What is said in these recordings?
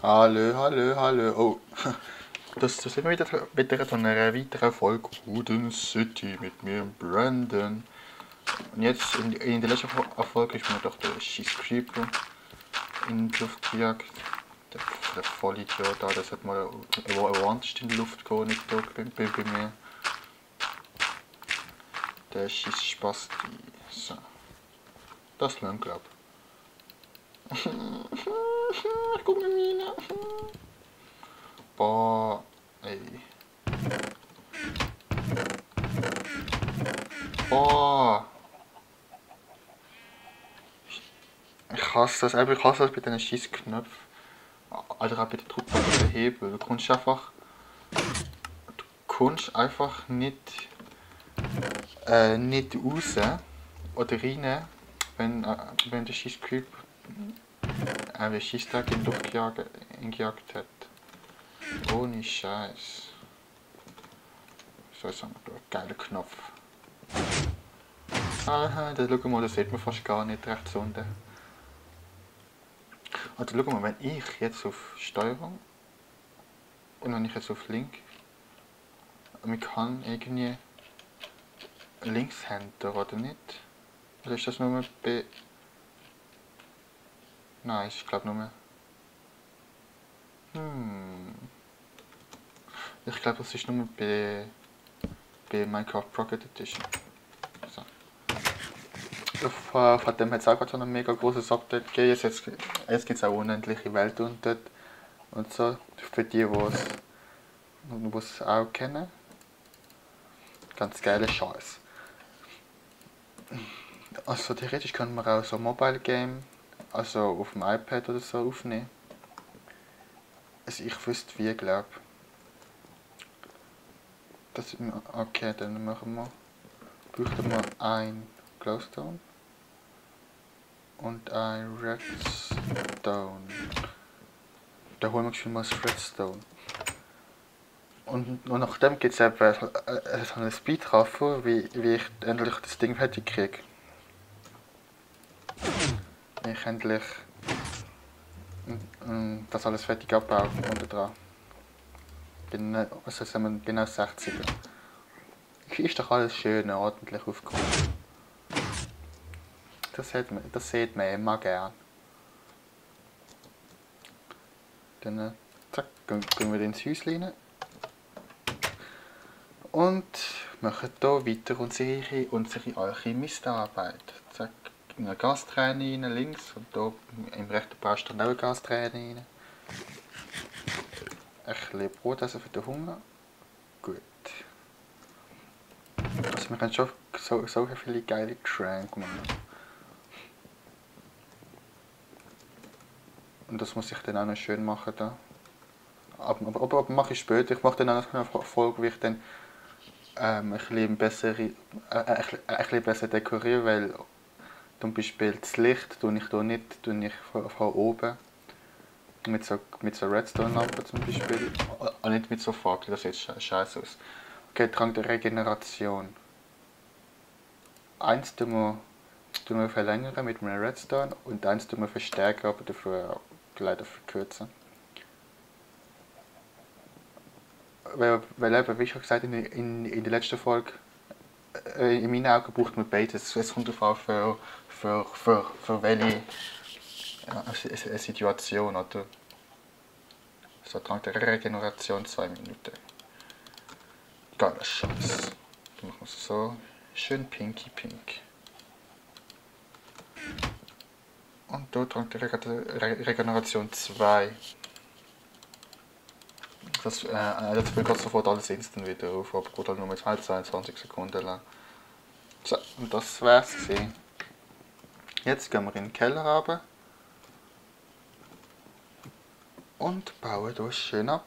Hallo, hallo, hallo. Oh, das sind wir wieder zu einer weiteren Folge Wooden City mit mir, Brandon. Und jetzt in der letzten Folge ist mir doch der Scheiß Creeper in die Luft gejagt. Der Vollidiot da, das hat mal woanders in die Luft gehauen, nicht da bei mir. Der Scheiß Spasti. So. Das lernt, glaub ich. Guck mal, Mina. Boah, ey. Boah. Ich hasse das, ich hasse das bei diesen scheiß Knöpfen. Alter, auch bei der Druck auf den Hebel. Du kommst einfach nicht raus oder rein, wenn der scheiß Creep den Scheisstag in die Luft gejagt hat. Ohne Scheiß. So ist ein geiler Knopf. Aha, da schau mal, das sieht man fast gar nicht rechts unten. Also schau mal, wenn ich jetzt auf Steuerung und wenn ich jetzt auf Link, man kann irgendwie Linkshänder oder nicht? Oder ist das nur bei... Nein, ich glaube nur... Ich glaube, das ist nur bei Minecraft Pocket Edition. So. Von dem hat es auch gerade so ein mega großes Update gegeben. Jetzt gibt es auch unendliche Welt und so. Für die, die es auch kennen. Ganz geile Scheiß. Also theoretisch kann man auch so Mobile Game, also auf dem iPad oder so aufnehmen. Also ich wüsste wie, glaube ich. Okay, dann bräuchten wir ein Glowstone und ein Redstone. Da holen wir schon mal das Redstone. Und nachdem gibt es eben so einen Speedtreffer, wie ich endlich das Ding fertig kriege. Wie ich endlich das alles fertig abbaue unten dran. Also sind wir genau 60er. Ist doch alles schön ordentlich aufgekommen. Das sieht man immer gern. Dann zack, gehen wir ins Häuschen rein. Und machen hier weiter unsere Alchemistarbeit. Zack, eine Gasträne rein, links und hier im rechten Brust auch eine Gasträne rein. Ein bisschen Brot essen für den Hunger. Gut. Also wir können schon so viele geile Getränke machen. Und das muss ich dann auch noch schön machen da. Aber mache ich später. Ich mache dann auch noch eine Folge, wie ich dann ein bisschen besser dekoriere, weil zum Beispiel das Licht tue ich hier nicht, tue ich von oben. Mit so Redstone-Lampen zum Beispiel. Und nicht mit so Fackeln, das sieht scheiße aus. Okay, Trank der Regeneration. Eins tun wir verlängern mit einem Redstone und eins tun wir verstärken, aber dafür leider verkürzen. Weil eben, wie schon gesagt in der letzten Folge, in meinen Augen braucht man beides. Es kommt darauf an, für welche Situation, oder? So, Trank der Regeneration 2 Minuten. Geiler Scheiß. Dann machen wir es so. Schön pinky pink. Und hier Trank der Regeneration 2. Das füllt gerade sofort alles instant wieder auf, aber gut, halt nur mit 22 Sekunden lang. So, und das wär's gewesen. Jetzt gehen wir in den Keller runter und bauen hier schön ab.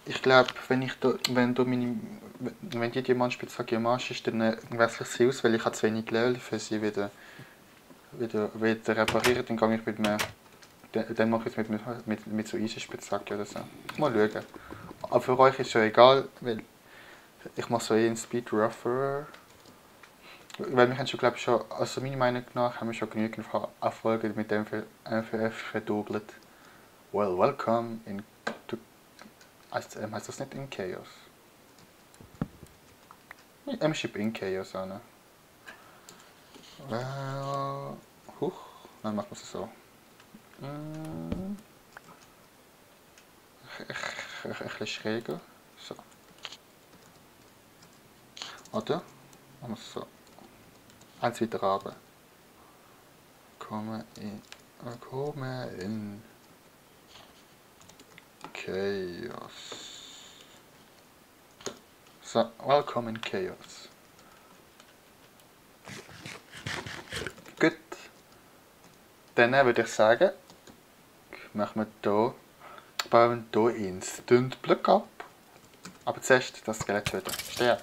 Ich glaube, wenn die Diamantspitzhacke am Arsch ist, dann wechsle ich sie aus, weil ich habe zu wenig Level für sie wieder reparieren. Dann gehe ich dann mache ich es mit so Eisenspitzhacke oder so. Mal schauen. Aber für euch ist es ja egal, weil ich mache so einen Speed Rougher. Weil wir haben schon, glaube ich, also meiner Meinung nach, haben wir schon genügend Erfolge mit dem MFF verdoppelt. Well, welcome in to, heißt das nicht in Chaos? M-Ship in Chaos, Anna. Huch, dann machen wir es so. Ein bisschen schräger. So. Oder? Machen wir es so. Eins weiter runter. Kommen in Chaos. So, welcome in Chaos. Gut. Dann würde ich sagen, machen wir bauen hier Instant Block ab. Aber zuerst das Skelett töten. Sterb.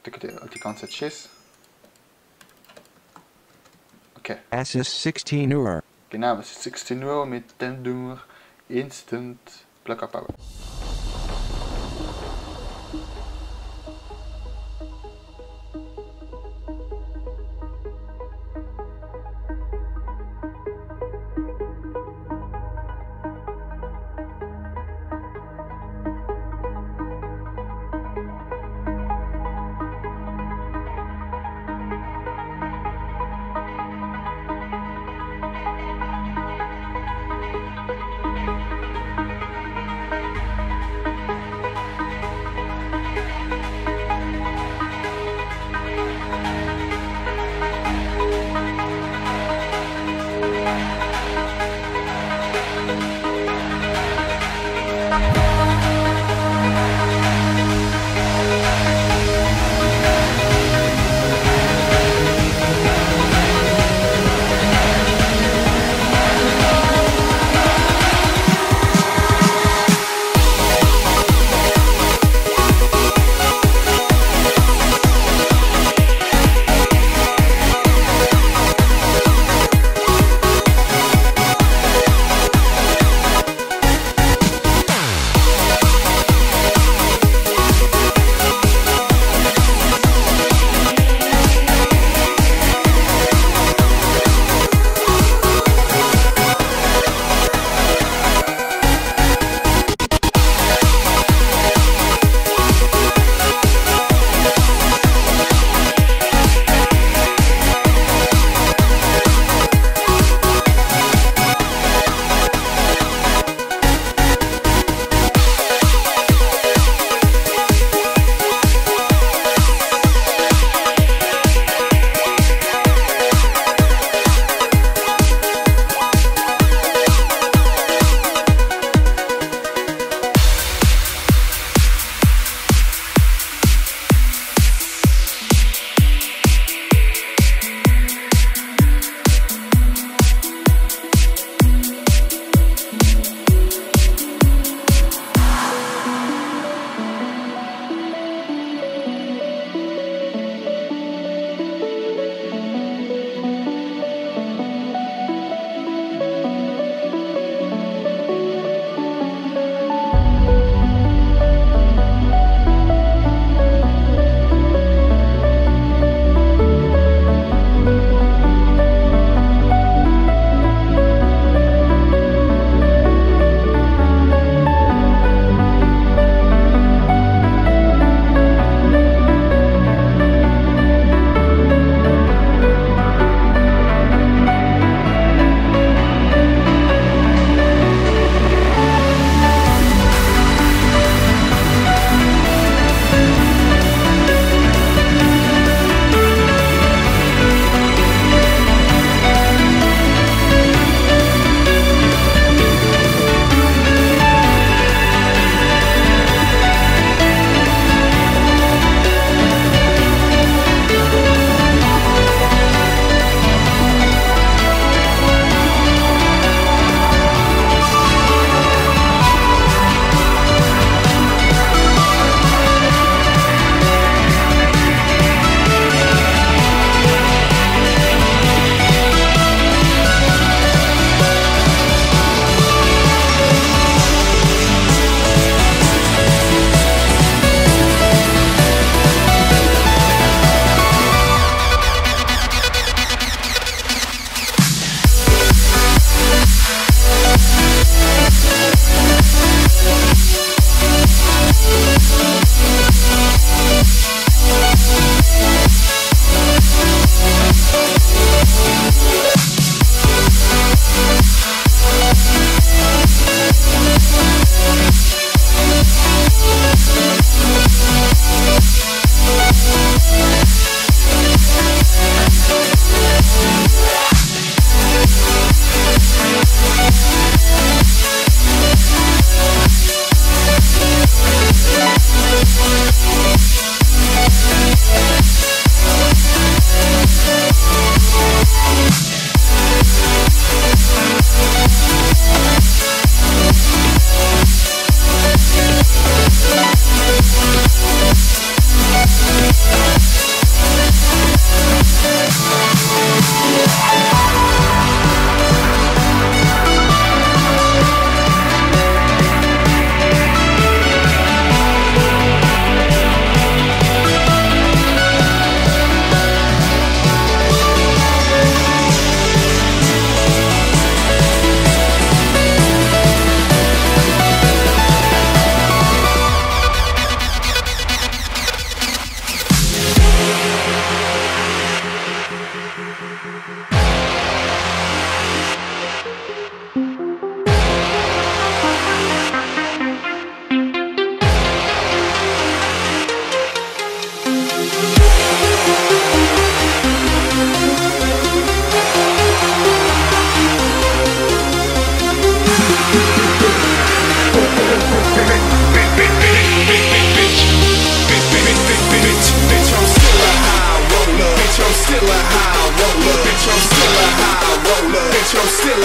Die ganze Zeit Schiss. Okay. Es ist 16 Uhr. Genau, es ist 16 Uhr mit dem wir Instant Block abbauen.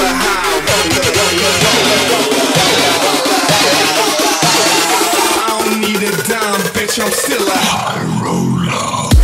a high roller. I don't need a dime, bitch, I'm still a high roller.